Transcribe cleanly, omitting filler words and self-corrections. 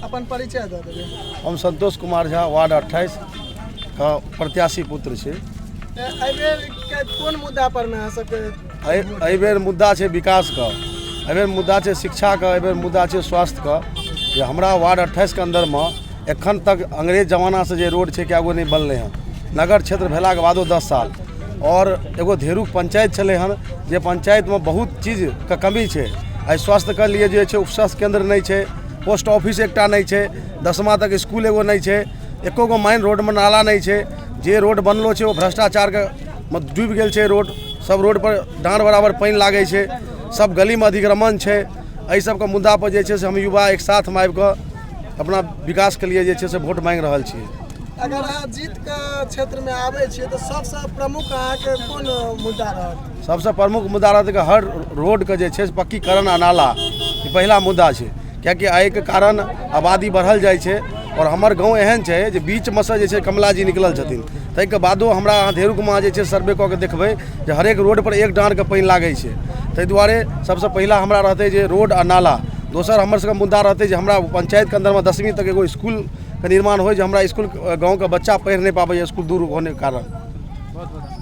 अपन परिचय दऽ देबै। हम संतोष कुमार झा, वार्ड 28 के प्रत्याशी पुत्र छी। एहिबेर के कोन मुद्दा पर मे अहाँ सबके? एहिबेर मुद्दा छै विकासके, एहिबेर मुद्दा छै शिक्षाके, एहिबेर मुद्दा छै स्वास्थ्यके। जे हमरा वार्ड 28के अन्दरमे एखन तक अंग्रेज जमानासँ जे रोड छै, कए गो नहि बनलै हँ नगर क्षेत्र भेलाके बादो 10 साल। आओर एगो धेरुक पंचायत छलै हन, जे पंचायतमे बहुत चीजके कमी छै। एहि स्वास्थ्यके लिए जे छै, उपस्वास्थ्य केन्द्र नहि छै, पोस्ट ऑफिस एकटा नहि छै, 10मा तक इसकुल एगो नहि छै, एको गो मेन रोडमे नाला नहि छै। जे रोड बनलो छै, ओ भ्रष्टाचारके मे डूबि गेल छै रोड। सब रोडपर डाँड़ बराबर पानि लागै छै, सब गलीमे अतिक्रमण छै। एहि सबके मुद्दापर जे छै से हम युवा एक साथमे आबिकऽ अपना विकासके लिए जे छै से वोट माँगि रहल छी। अगर अहाँ जीत के क्षेत्रमे आबै छियै तऽ सबसँ प्रमुख अहाँके कोन मुद्दा रहत? सबसँ प्रमुख मुद्दा रहत कि हर रोडके जे छै से पक्कीकरण आ नाला, ई पहिला मुद्दा छै, किएकि एहिके कारण आबादी बढ़ल जाइ छै। आओर हमर गाँव एहन छै जे बीचमे सँ जे छै कमला जी निकलल छथिन, ताहिके बादो हमरा अहाँ धेरुकमे जे छै सर्वे कऽ के देखबै जे हरेक रोडपर एक डाँड़के पानि लागै छै। ताहि दुआरे सबसँ पहिला हमरा रहतै जे रोड आ नाला। दोसर हमर सबके मुद्दा रहतै जे हमरा पंचायतके अन्दरमे 10वीं तक एगो इसकुलके निर्माण होइ, जे हमरा इसकुल गाँवके बच्चा पढ़ि नहि पाबैए इसकुल दूर होनेके कारण। बहुत बहुत।